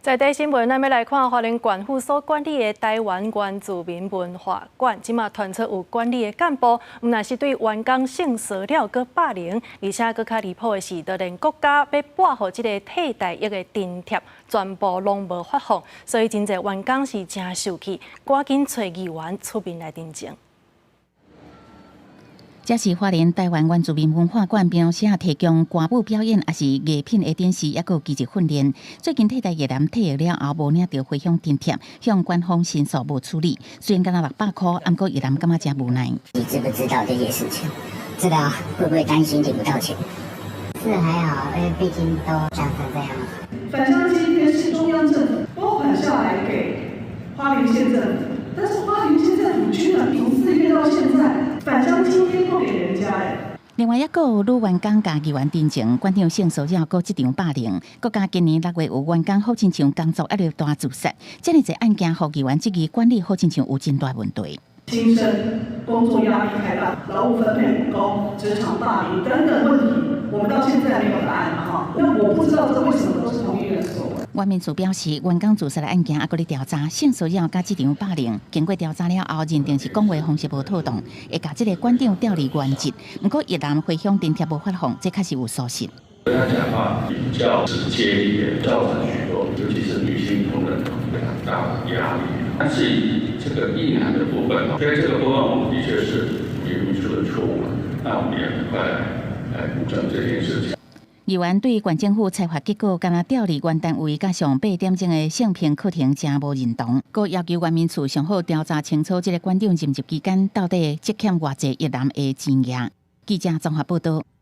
在地新聞，咱欲來看花蓮縣府所管理的臺灣原住民文化館，這馬傳出有管理的幹部，毋但是對員工性騷擾閣霸凌，而且閣較離譜的是，就連國家欲撥予這個替代役的津貼，全部攏無發放，所以真濟員工是誠受氣，趕緊揣議員出面來澄清。這是花蓮臺灣原住民文化館平常時提供歌舞表演，抑是藝品的展示，抑閣有技術訓練。最近替代役男退役了後，無領著回鄉津貼，向官方申訴無處理。雖然干焦600箍，毋過役男感覺誠無奈。你知不知道這些事情？知道會不會擔心領不到錢？是還好，因為畢竟都講成這樣。返鄉津貼是中央政府撥款下來給花蓮縣政府，但是花蓮縣政府居然從4月到現在，返鄉津貼不給人家欸。另外一個有女員工共議員陳情，館長性騷擾閣職場霸凌，閣加今年6月有員工好親像工作壓力大自殺，這爾濟案件，予議員質疑管理好親像有真大問題。輕生、工作壓力太大、勞務分配不公、職場霸凌等等問題，我們到現在沒有答案哈。那我不知道這為什麼都是同一人所為。原民處表示，員工自殺的案件猶閣咧調查，性騷擾佮職場霸凌，經過調查了後，認定是講話方式無妥當，會共這個館長調離原職。毋過役男回鄉津貼無發放，這確實有屬實。他講話比較直接一點，造成許多，尤其是女性同仁非常大的壓力。但是這個役男的部分，所以這個部分我們的確是也出了錯誤了，那我們也很快來補正這件事情。議員對縣政府裁罰結果，敢若調離原單位，佮上8點鐘的性平課程誠無認同，閣要求原民處上好調查清楚，這個館長任職期間到底積欠偌濟役男的錢額。記者綜合報道。